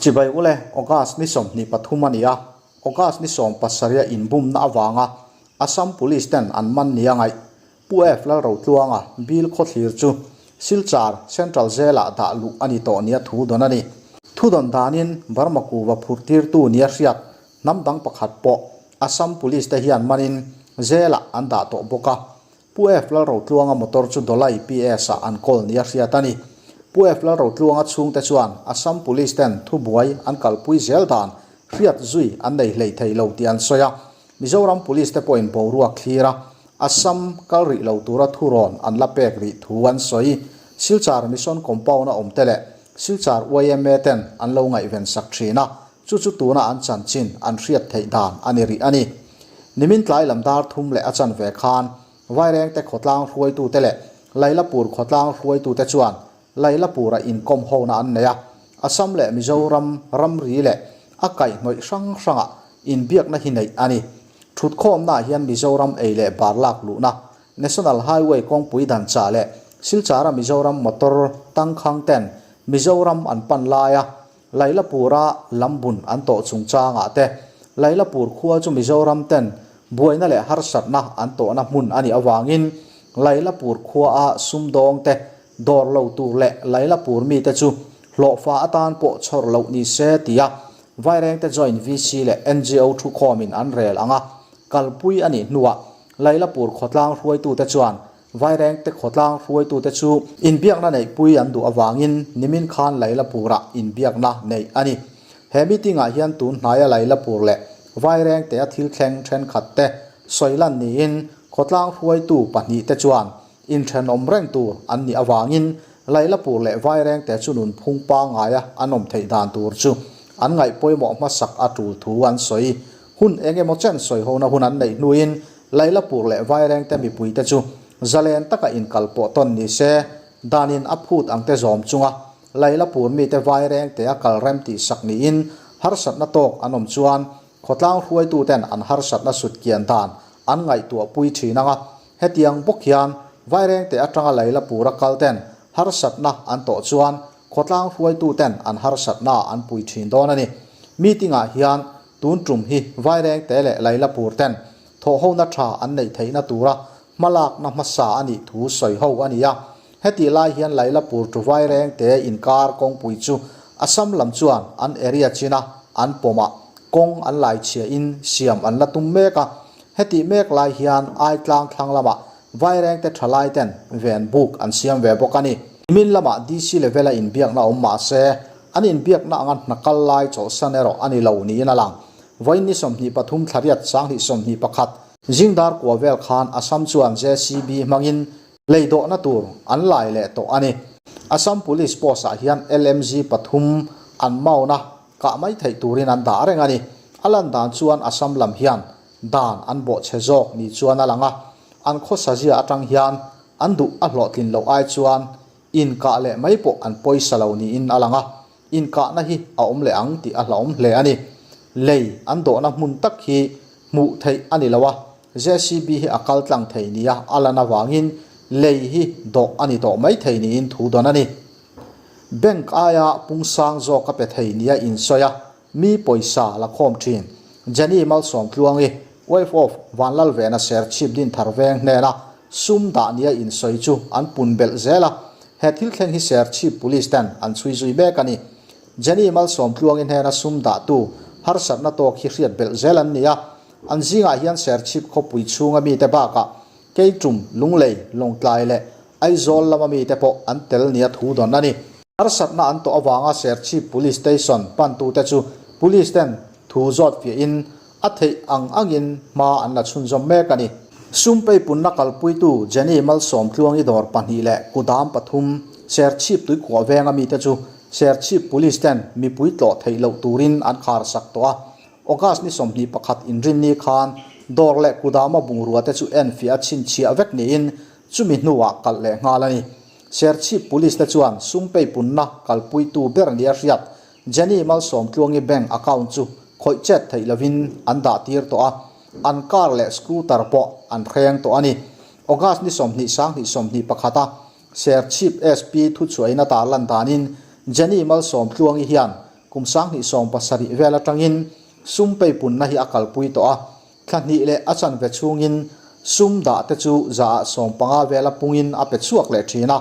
Chibai ule, August ni 23 a ni a, August ni 17 a inbumna avanga Assam Police ten an man nia ngaih Pu F Lalrotluanga bill khawthlir chu Silchar Central Jail-ah dah luh a ni tawh nia thu dawn a ni. Thu dawn danin Burma kuva phurh tirtu nia hriat hnam dang pakhat pawh Assam Police te hian manin Jail-ah an dah tawh bawk a. Pu F Lalrotluanga motor chu Dolai PS-ah an kawl nia hriat a ni. Pu F Lalrotluanga chhungte chuan Assam Police ten thubuai an kalpui zel dan hriat zui an nei hlei thei lo tih an sawi a. Mizoram Police te pawhin boruak thlir a, Assam kal rih lo tura thurawn an la pek rih thu an sawi. Silchar Mission Compound a awm te leh Silchar yma ten an lo ngaihven sak thin a, chu chu tuna an chanchin an hriat theih dan a ni rih a ni. Nimin tlai lam dar thum leh a chanve khan Vairengte khawtlang hruaitute leh Lailapur khawtlang hruaitute chuan Lailapur-a inkawm hona an nei a, Assam leh Mizoram ramri leh a kaihhnawih hrang hrangah inbiakna hi neih a ni. Thutkhawmnaah hian Mizoram ei leh bar lak luhna, National Highway kawngpui dan chah leh Silchara Mizoram motor tangkhang ten Mizoram an pan laia Lailapur-a lambun an tawh chungchangah te, Lailapur khua chu Mizoram ten buaina leh harsatna an tawhna hmun a nih avangin Lailapur khuaa sumdawng te dawr lo tur leh Lailapur mite chu hlawhfa atan pawh chhawr loh ni se tia Vairengte Joint VC leh NGO thukhawmin an rel ang a, kalpui a nih hnuah Lailapur khawtlang hruaitute chuan Vairengte khawtlang hruaitute chu inbiakna neihpui an duh avangin nimin khan Lailapurah inbiakna neih a ni. He meeting-ah hian tun hnaia Lailapur leh Vairengtea thil thleng thenkhatte sawi lan niin khawtlang hruaitu pahnihte chuan inthenawm reng tur an nih avangin Lailapur leh Vairengte chu nunphung pangaia an awm theih dan tur chu an ngaih pawimawh hmasak a tul thu an sawi. Hun eng emaw chen sawihona hun an neih hnuin Lailapur leh Vairengte mipuite chu zalen taka inkal pawh tawn ni se, danin a phut angte zawm chunga Lailapur mite Vairengte a kal rem tih sak niin harsatna tawk an awm chuan khawtlang hruaituten an harsatna sutkian dan an ngaihtuahpui thin ang a, hetiang bawk hian Vairengte atanga Lailapura kalten harsatna an tawh chuan khawtlang hruaituten an harsatna an pui thin dawn a ni. Meeting-ah hian Tun tum hi Vairengte leh Lailapur ten thawhhona tha an neih theihna tura hmalakna hmasa a nih thu sawi ho a ni a. Hetih lai hian Lailapur to Vairengte inkar kawngpui chu Assam lam chuan an area china an pawmah kawng an laichhiahin siam an la tum mek a. Hetih mek lai hian Aitlang thlang lamah Vairengte thalai ten ven buk an siam ve bawk a ni. Nimin lamah DC level a inbiakna awm mah se, An inbiakna anga hna kal lai chawlhsan erawh a ni lo niin a lang. Vawiin ni 23 thlariat 2021, Zingdar kua vel khan Assam chuan JCB hmangin lei dawhna tur an lai leh tawh a ni. Assam Police Post ah hian LMG pathum an mauna kah mai theih turin an dah reng a ni. A lan dan chuan Assam lam hian dan an bawhchhe zawk ni chuan a lang a, an khawsazia atang hian an duh a hlawhtlin loh ai chuan Inkah leh mai pawh an pawisa lo niin a lang a, inkahna hi a awm leh ang tih a hlauhawm hle a ni. Lei an dawhna hmun tak hi hmuh theih a ni lo a, JCB hi a kal tlang thei nia a lan avangin lei hi dawh a ni tawh mai thei niin thu dawn a ni. Bank aia pung sang zawk a pe thei nia insawi a, mi pawisa la khawm thin. Jenny Malsawmtluangi, wife of Vanlalvena Serchhip Dinthar Veng hnena sum dah nia insawi chu an pun belh zel a, he thil thleng hi Serchhip Police ten an chhui zui mek a ni. Jenny Malsawmtluangi hnena sum dahtu harsatna tawk hi hriat belh zel an ni a, an zingah hian Serchhip khawpui chhunga mite bakah Keitum, Lunglei, Lawngtlai leh Aizawl lama mite pawh an tel nia thu dawn a ni. Harsatna an tawh avanga Serchhip Police Station pantute chu Police ten thu zawt fiahin a theih ang angin hma an la chhunzawm mek a ni. Sum peipunna kalpuitu Jenny Malsawmtluangi dawr pahnih leh kudam pathum Serchhip tuikhuah venga mite chu Serchhip Police ten mipui tlawh theih loh turin an kharsak tawh a. August ni 21 inrinni khan dawr leh kudama bungrua te chu enfiah a chhinchhiah vek niin chumi hnuah kalh leh nghal a ni. Serchhip Police te chuan sum peipunna kalpuitu ber nia hriat Jenny Malsawmtluangi bank account chu khawih chet theih lovin an dah tir tawh a, an car leh scooter pawh an hreng tawh a ni. August ni 20 2021 a Serchhip SP thuchhuahin a tarlan danin Jenny Malsawmtluangi hian. Kum 2017 vel atangin sum peipunna hi a kalpui tawh a, thla hnih leh a chanve chhungin sum dah te chu zaah 15 vela pungin a pe chhuak leh thin a.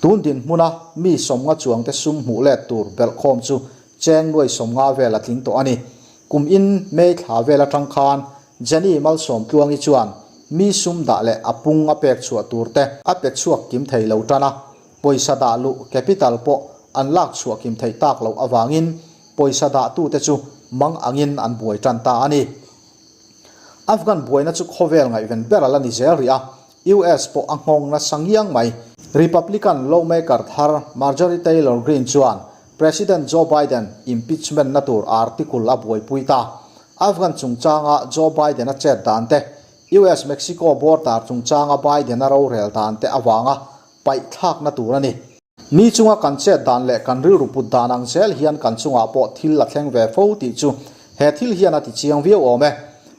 Tun dinhmuna mi 50 chuangte sum hmuh let tur belhkhawm chu cheng nuai 50 vel a tling tawh a ni. Kum in May thla vel atang khan Jenny Malsawmtluangi chuan mi sum dah leh a pung a pek chhuah tur te a pe chhuak kim thei lo tan a. Pawisa dah luh capital pawh an lak chhuah kim theih tak loh avangin pawisa dahtute chu mang angin an buai tan ta a ni. Afghan buaina chu khawvel ngaihven ber a la ni zel rih a, US pawh a nghawng nasa ngiang mai. Republican lawmaker thar Marjorie Taylor Greene chuan President Joe Biden impeachment na tur article a buaipui ta. Afghan chungchanga Joe Biden-a chet dan te, US-Mexico border chungchanga Biden-a rorel dan te avanga paih thlakna tur a ni. Mi chunga kan chet dan leh kan rilru put dan ang zel hian kan chungah pawh thil a thleng ve fo tih chu he thil hian a ti chiang viau awm e.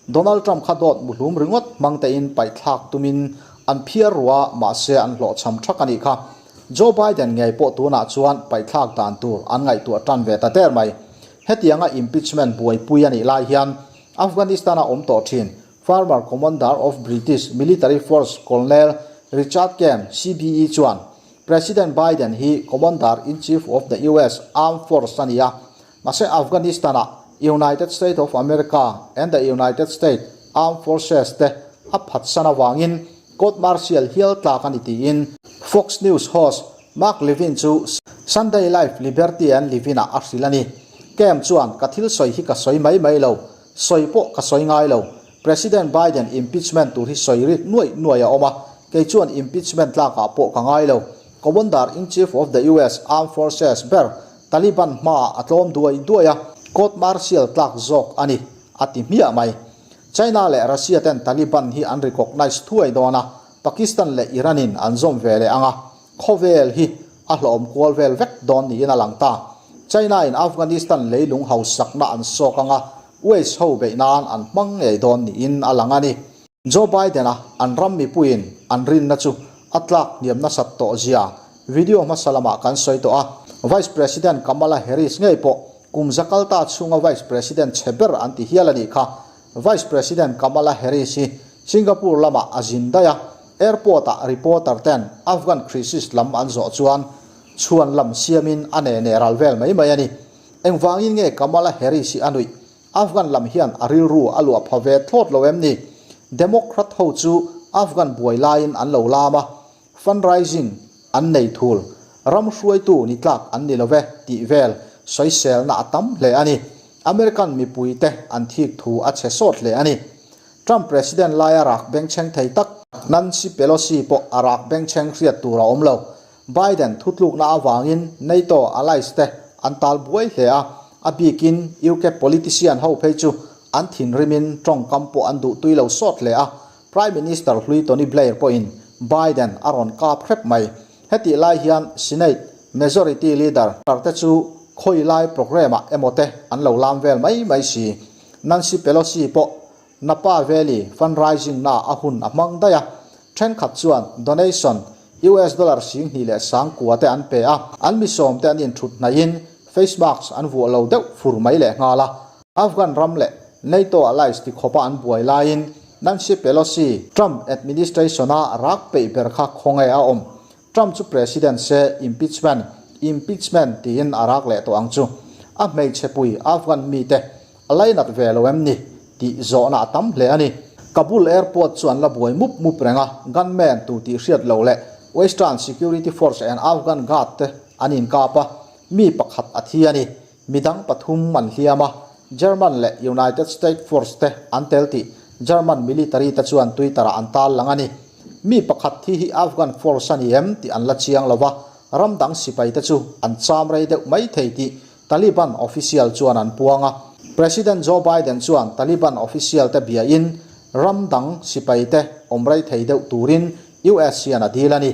Donald Trump kha dawt muhlum ringawt hmang tein paih thlak tumin an phiar rua mahse an hlawhchham thak a nih kha. Joe Biden ngei pawh tunah chuan paih thlak dan tur an ngaihtuah tan ve ta der mai. Hetianga impeachment buaipui a nih lai hian Afghanistan-a awm tawh thin Former Commander of British Military Force Colonel Richard Kemp, CBE chuan President Biden hi Commander-in-Chief of the US Armed Force a ni a, mahse Afghanistan-ah United States of America and the United States Armed Forces te a phatsan avangin court martial hial tlak a ni tiin Fox News host Mark Levin chu Sunday Live Liberty and Livin-ah a hrilh a ni. Kemp chuan ka thil sawi hi ka sawi mai mai lo, Sawi pawh ka sawi ngai lo. President Biden impeachment tur hi sawi rik nuaih nuaih a awm a, kei chuan impeachment tlakah pawh ka ngai lo. Commander in Chief of the US Armed Forces ber Taliban hmaah a tlawm duai duai a, court martial tlak zawk a ni, a ti hmiah mai. China leh Russia ten Taliban hi an recognize thuai dawn a, Pakistan leh Iran in an zawm ve leh ang a, Khawvel hi a hlawm kual vel vek dawn niin a lang ta. China in Afghanistan leilung hausakna an sawk anga US ho beih nan an hmang ngei dawn niin a lang a ni. Joe Biden-a an ram mipuiin an rinna chu a tlak hniam nasat tawh zia video hmasa lamah kan sawi tawh a. Vice President Kamala Harris ngei pawh kum za kal ta chhunga Vice President chhe ber an ti hial a nih kha. Vice President Kamala Harris hi Singapore lamah a zin daih a, Airport-ah reporter ten Afghan crisis lam an zawh chuan chhuan lam siamin a ne ne ral vel mai mai a ni. Engvangin nge Kamala Harris hi a nuih? Afghan lam hian a rilru a luah pha ve thlawt lo em ni? Democrat ho chu Afghan buai laiin an lo lam a, fundraising an nei thul, ram hruaitu ni tlak an ni lo ve tih vel sawiselna a tam hle a ni. American mipuite an thik thu a chhe sawt hle a ni. Trump President laia rak bengchheng thei tak Nancy Pelosi pawh a rak bengchheng hriat tur a awm lo. Biden thutlukna avangin NATO allies te an tal buai hle a, a bikin UK politician ho phei chu an thinrimin tawngkam pawh an duhtui lo sawt hle a, Prime Minister hlui Tony Blair pawhin Biden a rawn kap hrep mai. Hetih lai hian Senate Majority Leader te chu khawi lai programme ah emaw te an lo lam vel mai mai si. Nancy Pelosi pawh Napa Valley fundraising na a hun a hmang daih a, thenkhat chuan donation US dollar 29,000 te an pe a, an misawm te an inthut hnaihin face mask an vuah lo deuh fur mai leh nghal a. Afghan ram leh NATO allies ti khawpa an buai laiin Nancy Pelosi, Trump administration-a rak peih ber kha khawnge a awm? Trump chu President se impeachment, impeachment tiin a rak leh tawh ang chu. A hmeichhe pui Afghan mite a lainat ve lo em ni? tih zawhna a tam hle a ni. Kabul airport chu an la buai mup mup reng a, gunman tu tih hriat lo leh Western Security Force and Afghan Guard te an inkap a, mi pakhat a thi a ni. Midang pathum an hliam a, German leh United States force te an tel tih German military te chuan Twitter-ah an tal lang a ni. Mi pakhat thi hi Afghan force a ni em tih an la chiang lo va, ram dang sipai te chu an cham rei deuh mai thei tih Taliban official chuan an puang a. President Joe Biden chuan Taliban official te biain ram dang sipai te awm rei thei deuh turin US hian a dil a ni.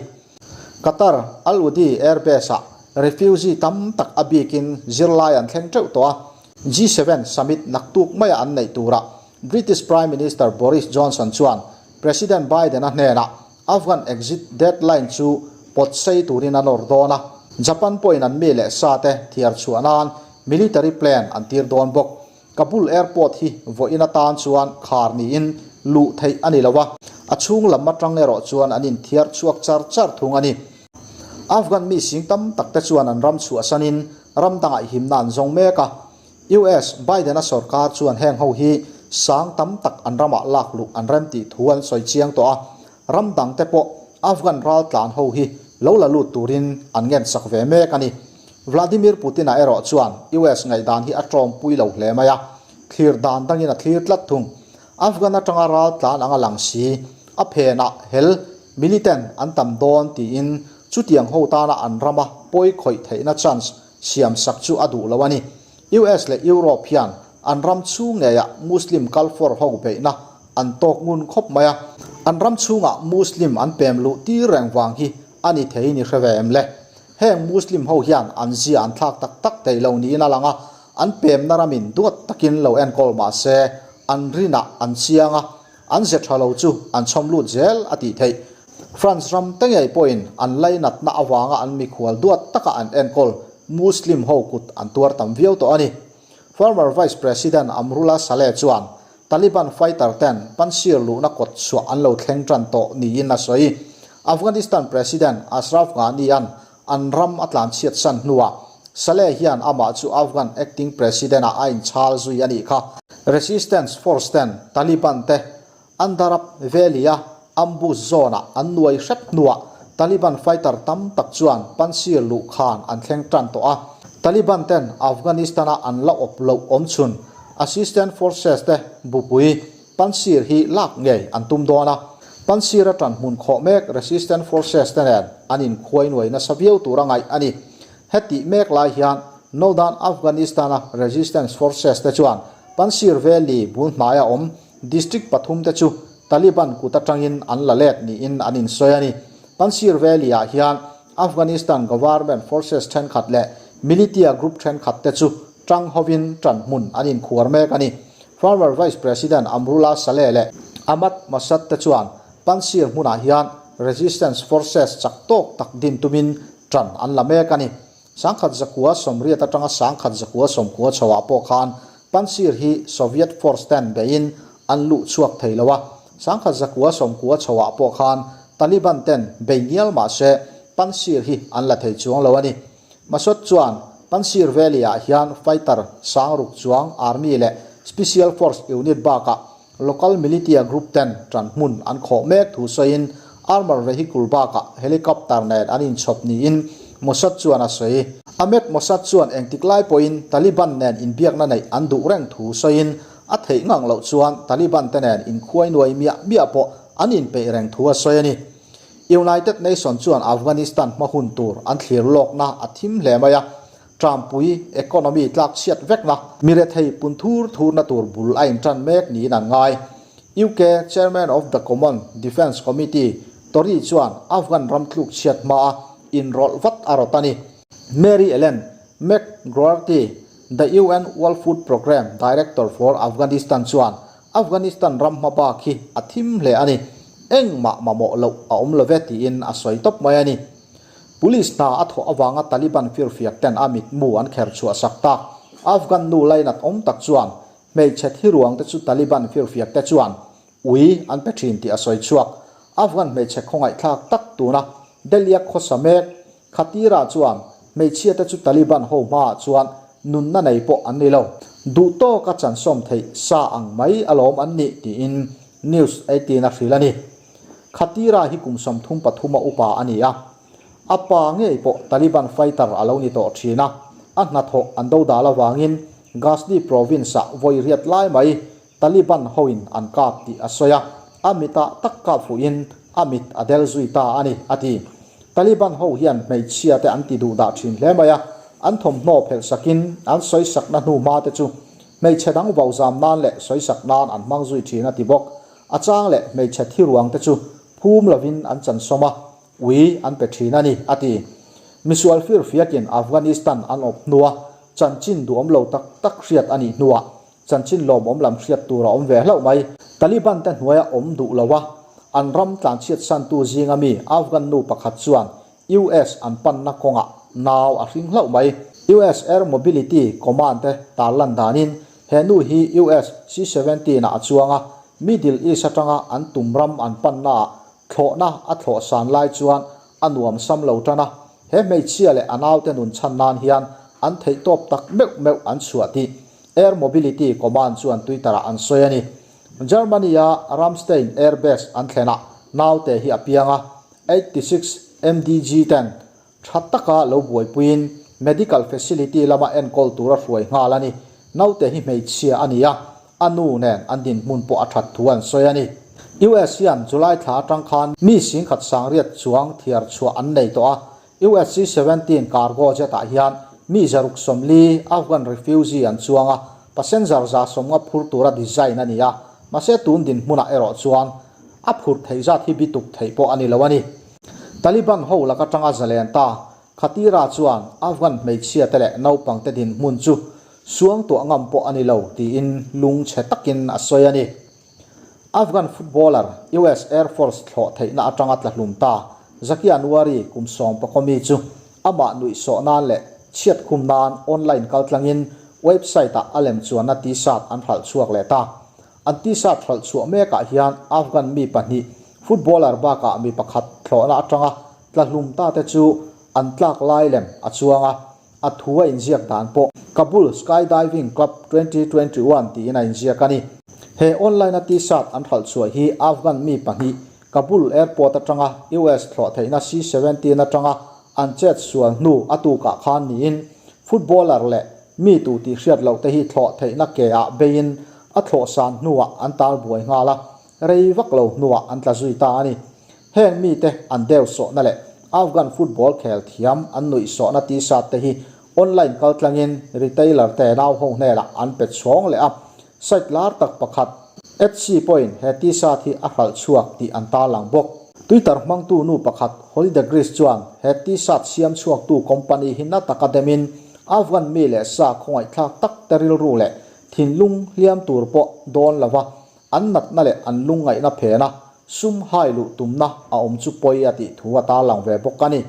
Qatar Al Udeid Air Base-ah refugee tam tak a bikin zirlai an thleng teuh tawh a, G7 summit naktuk maia an neih turah British Prime Minister Boris Johnson chuan President Biden-a hnenah Afghan exit deadline chu pawt sei turin a nawr dawn a, Japan pawhin an mi leh sa te thiar chhuah nan military plane an tir dawn bawk. Kabul airport hi vawiin atan chuan khar niin luh theih a ni lo a, a chhung lam atang erawh chuan an inthiar chhuak char char thung a ni. Afghan mi sing tam tak te chuan an ram chhuahsanin ram dangah himna an zawng mek a. US Biden-a sorkar chuan heng ho hi sang tam tak an ramah lak luh an rem tih thu an sawi chiang tawh a, ram dang te pawh Afghan ral tlan ho hi lo la lut turin an ngensak ve mek a ni. Vladimir Putin-a erawh chuan US ngaihdan hi a tawngpui lo hle mai a, thlir dan dangin a thlir tlat thung. Afghan atanga ral tlan anga lang si, a phenah hel militant an tam dawn tiin chutiang ho tana an rama pawi khawih theihna chance siamsak chu a duh lo a ni. US leh Europe hian an ram chhung ngeiah Muslim kalfawr ho beihna an tawk ngun khawp mai a, an ram chhungah Muslim an pem luh tir reng vang hi a ni thei ni hre ve em le? Heng Muslim ho hian an zia an thlak tak tak thei lo niin a lang a, an pemna ramin duat takin lo enkawl mah se an rinah an chiang a, an ze tha lo chu an chhawm lut zel a tih theih. France ram te ngei pawhin an lainatna avanga an mikhual duat taka an enkawl Muslim ho kut an tuar tam viau tawh a ni. Former Vice President Amrullah Saleh chuan Taliban fighter ten Panjshir luhna kawt chhuah an lo thleng tan tawh niin a sawi. Afghanistan President Ashraf Ghani-a'n an ram a tlanchhiat san hnuah Saleh hian amah chu Afghan acting president-ah a inchhal zui a nih kha. Resistance force ten Taliban te Andarab Valley-a ambush zone-ah an nuai hrep hnuah Taliban fighter tam tak chuan Panjshir luh khan an thleng tan tawh a. Taliban ten Afghanistan-a an la awp loh awmchhun Assistant Forces te bupui Panjshir hi lak ngei an tum dawn a. Panjshir a tan hmun khawh mek Resistance Forces te nen an inkhuai nuai nasa viau tur a ngaih a ni. Hetih mek lai hian Northern Afghanistan-a Resistance Forces te chuan Panjshir Valley bul hnaia awm district pathum te chu Taliban kut atangin an la let niin an insawi a ni. Panjshir Valley-ah hian Afghanistan Government Forces thenkhat leh Militia group thenkhat te chu tang hovin tan hmun an inkhuar mek a ni. Former Vice President Amrullah Saleh leh Ahmad Massoud te chuan Panjshir hmunah hian resistance forces chak tawk tak din tumin tan an la mek a ni. 1980 atanga 1990 chhoah pawh khan Panjshir hi Soviet force ten beiin an luh chhuak thei lo a, 1990 chhoah pawh khan Taliban ten bei ngial mah se Panjshir hi an la thei chuang lo a ni. Massoud chuan Panjshir Valley ah hian fighter sangruk chuang army leh special force unit bakah local militia group ten tan hmun an khawh mek thu sawiin armour vehicle bakah helicopter nen an inchhawp niin Mossad chuan a sawi. Ahmed Mossad chuan engtik lai pawhin Taliban nen inbiakna neih an duh reng thu sawiin a theih ngang loh chuan Taliban te nen inkhuai nuai miah miah pawh an inpeih reng thu a sawi a ni. United Nation chuan Afghanistan hma hun tur an thlir lawkna a thim hle mai a, Trumpui economy tlak chhiat vekna, mi rethei pun thur thurna tur bul a intan mek niin an ngai. UK Chairman of the Common Defence Committee, Tory chuan Afghan ram tluk chhiat hmaa inrawlh vat a rawt a ni. Mary Ellen McGroarty, the UN World Food Programme Director for Afghanistan chuan Afghanistan ram hma bak hi a thim hle a ni, engmah mamawh loh a awm lo ve tiin a sawi tawp mai a ni. Police hna a thawh avanga Taliban firfiak ten a mitmu an kher chhuah sak tak. Afghan nu lainat awm tak chuan hmeichhe thi ruang te chu Taliban firfiak te chuan ui an pe thin tih a sawi chhuak. Afghan hmeichhe khawngaihthlak tak tuna Delhi-a khawsa mek Khatira chuan hmeichhia te chu Taliban ho hmaah chuan nunna nei pawh an ni lo. Duh tawka chansawm theih sa ang mai alawm an nih tiin News 18 a hrilh a ni. Khatira hi kum 33 a upa a ni a. A pa ngei pawh Taliban fighter a lo ni tawh thin a, a hnathawh an dodal avangin Ghazni province-ah vawi riat lai mai Taliban hoin an kap tih a sawi a, a mitah tak kap fuhin a mit a del zui ta a ni, a ti. Taliban ho hian hmeichhia te an ti duh dah thin hle mai a, an thawmhnaw phelh sakin an sawisakna hnu hma te chu hmeichhe dang vau zam nan leh sawisak nan an hmang zui thin a ti bawk. A chang leh hmeichhe thi ruang te chu phum lovin an chansawm a, ui an pe thin a ni, a ti. Misual firfiakin Afghanistan an awp hnua chanchin duhawm lo tak tak hriat a nih hnuah Chanchin lawmawm lam hriat tur a awm ve hlauh mai. Taliban te hnuaia awm duh lo a, an ram tlanchhiat santu zinga mi Afghan nu pakhat chuan US an panna kawngah nau a hring hlauh mai. US Air Mobility Command te tarlan danin he nu hi US C-17 ah a chuang a, Middle East atanga an tum ram an pannaah thlawhna a thlawh san lai chuan a nuam sam lo tan a, he hmeichhia leh a naute nun chhan nan hian an theihtawp tak meuh meuh an chhuah tih Air Mobility Command chuan Twitter-ah an sawi a ni. Germany-a Ramstein Air Base an thlenah naute hi a piang a, 86 MDG ten Tha taka lo buaipuiin medical facility lama enkawl tura hruai nghal a ni. Naute hi hmeichhia a ni a, a nu nen an dinhmun pawh a that thu an sawi a ni. US hian July thla atang khan mi singkhat sangriat chuang thiar chhuah an nei tawh a, USC 17 cargo jet ah hian mi 140 Afghan refugee an chuang a, passenger 150 phur tura design a ni a, mahse tun dinhmunah erawh chuan a phurh theih zat hi bituk theih pawh a ni lo a ni. Taliban ho lak atanga zalen ta Khatira chuan Afghan hmeichhia te leh naupang te dinhmun chu suang tuah ngam pawh a ni lo tiin lungchhe takin a sawi a ni. Afghan footballer US Air Force thlawh theihna atanga tla hlum ta Zaki Anwari kum 11 mi chu amah nuihsawh nan leh chhiat khum nan online kaltlangin website ah a lem chuanna t-shirt an hralh chhuak leh ta. An t-shirt hralh chhuah mekah hian Afghan mi pahnih, footballer bakah mi pakhat thlawhna atanga tla hlum ta te chu an tlak lai lem a chuang a, a thu a inziak dan pawh Kabul Skydiving Club 2021 tiin a inziak a ni. He online-a t-shirt an hralh chhuah hi Afghan mi pahnih Kabul airport atanga US thlawh theihna C-17 atanga an chet sual hnu a tukah khan niin footballer leh Mi tu tih hriat loh te hi thlawh theihna ke ah beiin a thlawh san hnuah an tal buai nghal a, rei vak lo hnuah an tla zui ta a ni. Heng mite an deu sawhna leh Afghan football khel thiam an nuih sawhna t-shirt te hi online kal tlangin retailer te nau ho hnelah an pe chhawng leh a, Site lar tak pakhat, Etsy pawhin he t-shirt hi a hralh chhuak tih an tarlang bawk. Twitter hmangtu nu pakhat, Holly DeGris chuan he t-shirt siam chhuaktu company hi na taka demin Afghan mi leh sa khawngaihthlak tak te rilru leh thinlung hliam tur pawh dawn lova an natna leh an lungngaihna phena sum hai luh tumna a awm chu pawi a tih thu a tarlang ve bawk a ni.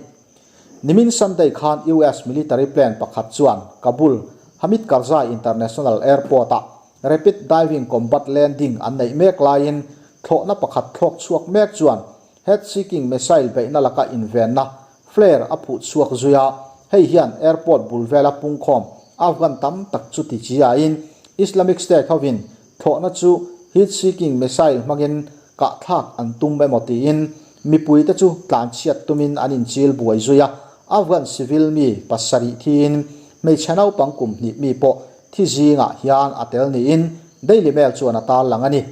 Nimin Sunday khan US military plane pakhat chuan Kabul Hamid Karzai International Airport-ah rapid diving combat landing an neih mek laiin thlawhna pakhat thlawk chhuak mek chuan heat-seeking missile beihna laka invenna flare a phuh chhuak zui a, hei hian airport bul vela pungkhawm Afghan tam tak chu ti chiaiin Islamic State hovin Thlawhna chu heat-seeking missile hmangin kahthlak an tum emaw tiin mipuite chu tlanchhiat tumin an inchil buai zui a, Afghan civil mi pasarih thiin hmeichhe naupang kum hnih mi pawh thi zingah hian a tel niin Daily Mail chuan a tarlang a ni.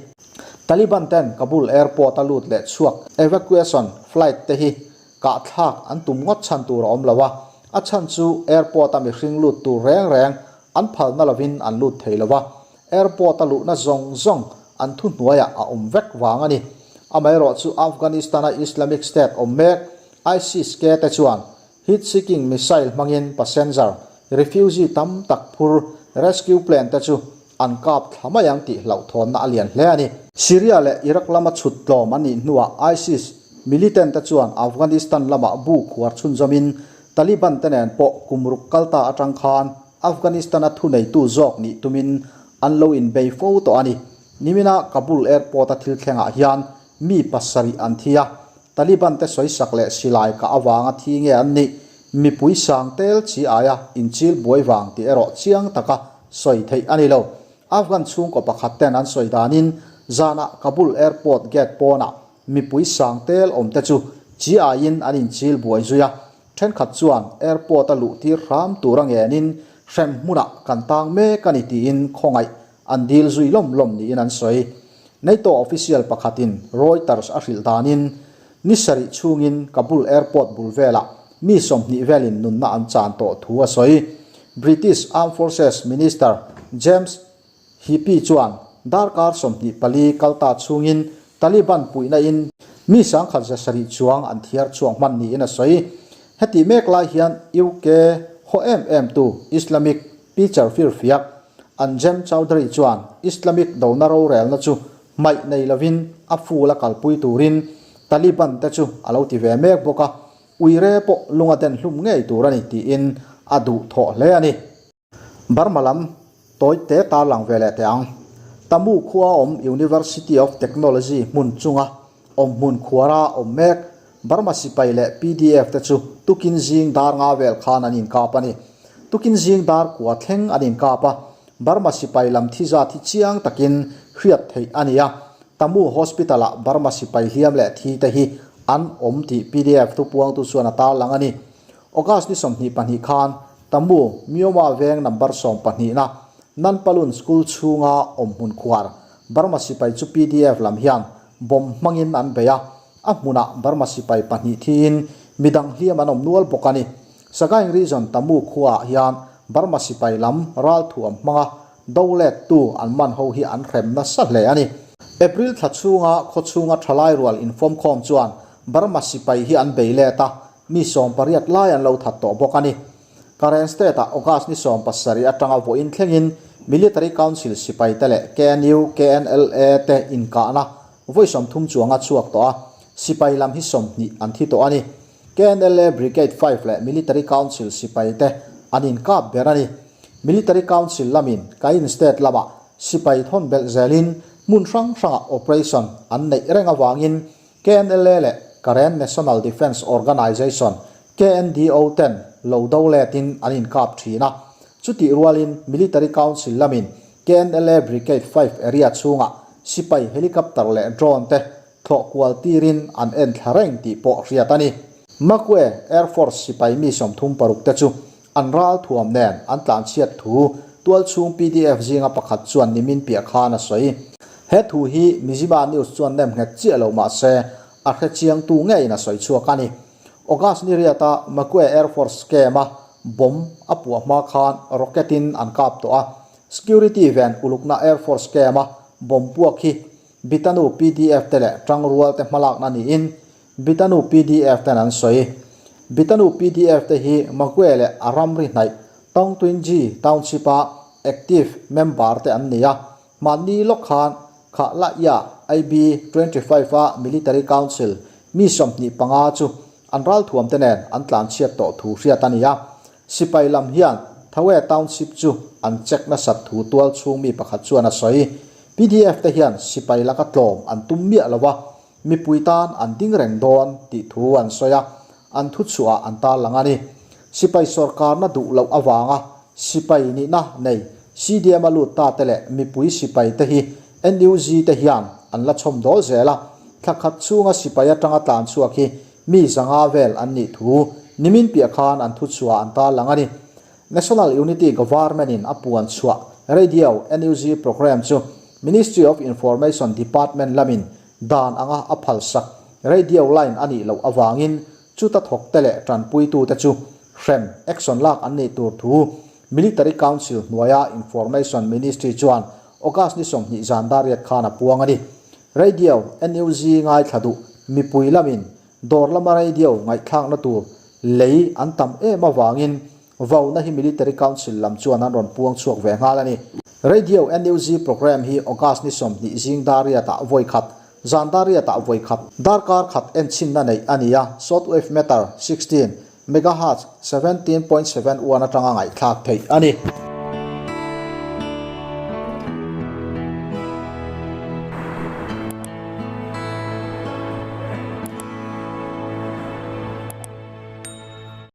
Taliban ten Kabul airport a lut leh chhuak evacuation flight te hi kahthlak an tum ngawt chhan tur a awm lo a, a chhan chu airport a mihring lut tur reng reng an phalna lovin an lut thei lo a, Airport a luhna zawng zawng an thuhnuaiah a awm vek vang a ni. Amaherawhchu Afghanistan-a Islamic State awm mek ISIS-K te chuan heat-seeking missile hmangin passenger, refugee tam tak phur rescue plane te chu an kap thla mai ang tih hlauhthawnna a lian hle a ni. Syria leh Iraq lama chhut tlawm an nih hnuah ISIS militant te chuan Afghanistan lamah bu khuar chhunzawmin Taliban te nen pawh kum ruk kalta atang khan Afghanistan-a thuneitu zawk nih tumin an lo inbei fo tawh a ni. Nimina Kabul Airport-a thil thlengah hian mi pasarih an thi a, Taliban te sawisak leh silai kah avanga thi nge an nih, mipui sang tel chi aia inchil buai vang tih erawh chiang taka sawi theih a ni lo. Afghan chhungkaw pakhat ten an sawi danin zanah Kabul Airport gate pawnah mipui sang tel awmte chu chi aiin an inchil buai zui a, Thenkhat chuan airport a luh tir hram tur a ngenin hrem hmunah kan tang mek a ni tiin khawngaih an dil zui lawm lawm niin an sawi. NATO official pakhatin Reuters a hrilh danin ni sarih chhungin Kabul airport bul velah mi 20 velin nunna an chan tawh thu a sawi. British Armed Forces Minister James Heappey chuan darkar 24 kalta chhungin Taliban puihna in mi 1170 chuang an thiar chhuak hman niin a sawi. Heti mek lai hian UK haw em em tu Islamic Pitcher firfiak Anjem Choudary chuan Islamic dona rorelna chu hmaih nei lovin a full a kalpui turin Taliban te chu a lo ti ve mek bawk a, Uire pawh lunga den hlum ngei tur a ni tiin a duhthawh hle a ni. Burma lam tawi te tarlang ve leh teh ang. Tamu khua awm University of Technology hmun chunga awmhmun khuara awm mek Burma sipai leh pdf te chu tukin zing dar nga vel khan an inkap a ni. Tukin zing dar kua thleng an inkap a, Burma sipai lam thi zat hi chiang takin hriat theih a ni a. Tamu Hospital ah Burma sipai hliam leh thi te hi an awm tih pdf thupuangtu chuan a tarlang a ni. August ni 22 khan Tamu, Myoma veng number sawmpahnihna, Nanpalun School chhunga awmhmun khuar Burma sipai chu pdf lam hian bomb hmangin an bei a, a hmunah Burma sipai pahnih thiin midang hliam an awm nual bawk a ni. Sagaing Region Tamu khuaah hian Burma sipai lam ralthuam hmanga do lettu an man ho hi an hrem nasa hle a ni. April thla chhunga khaw chhunga thalai rual infawmkhawm chuan Burma sipai hi an bei let a, Mi 18 lai an lo that tawh bawk a ni. Karen State-ah August ni 17 atanga vawiin thlengin Military Council sipaite leh KNU, KNLA te inkahna vawi 30 chuang a chhuak tawh a, sipai lam hi 20 an thi tawh a ni. KNLA Brigade 5 leh Military Council sipaite an inkap ber a ni. Military Council lamin Kayin State lamah sipai thawn belh zelin hmun hrang hrangah operation an neih reng avangin KNLA leh Karen National Defence Organization, KNDO, ten lo do letin an inkap thin a. Chutih rualin Military Council lamin KNLA Brigade 5 area chhungah sipai helicopter leh drone te thlawh kual tirin an en thla reng tih pawh hriat a ni. Magwe Air Force sipai mi 36 te chu an ral thuam nen an tlanchhiat thu tualchhung pdf zinga pakhat chuan nimin piah khan a sawi. He thu hi Mizzima News chuan nem nghet chiah lo mah se a hre chiangtu ngeiin a sawi chhuak a ni. August ni riata Magwe Air Force Camp-a bomb a puah hma khan rocket in an kap tawh a. Security ven ulukna Air Force Camp-a bomb puak hi Bitanu pdf te leh tangrual te hmalakna niin Bitanu pdf ten an sawi. Bitanu pdf te hi Magwe leh a ramri hnaih Taungtwingyi Township-a active member te an ni a. Mahni lawk khan Kha La Ya IB 25 a Military Council mi 25 chu an ralthuam te nen an tlanchhiat tawh thu hriat a ni a. Sipai lam hian Thawe Township chu an check nasat thu tual chhung mi pakhat chuan a sawi. Pdf te hian sipai laka tlawm an tum miah lo a, Mipui tan an ding reng dawn tih thu an sawi a, an thuchhuah an tarlang a ni. Sipai sawrkarna duh loh avanga sipai nihna nei CDM a lut ta te leh mipui sipai te hi NUG te hian an la chhawm dawl zel a, thla khat chhunga sipai atanga tlan chhuak hi mi zanga vel an nih thu nimin piah khan an thuchhuah an tarlang a ni. National Unity Government in a puan chhuah Radio NUG programme chu Ministry of Information Department lamin dan anga a phalsak radio line a nih loh avangin chuta thawkte leh tanpuitute chu hrem, action, lak an nih tur thu Military Council hnuaia Information Ministry chuan August ni 20 zan dariat khan a puang a ni. Radio NUG ngaithla duh mipui lamin dawr lama radio ngaihthlakna tur lei an tam em avangin Vauna hi Military Council lam chuan an rawn puang chhuak ve nghal a ni. Radio NUG programme hi August ni 20 zing dar riatah vawi khat, zan dar riatah vawi khat, darkar khat enchhinna neih a ni a, shortwave meter 16 megahertz 17.71 atanga ngaihthlak theih a ni.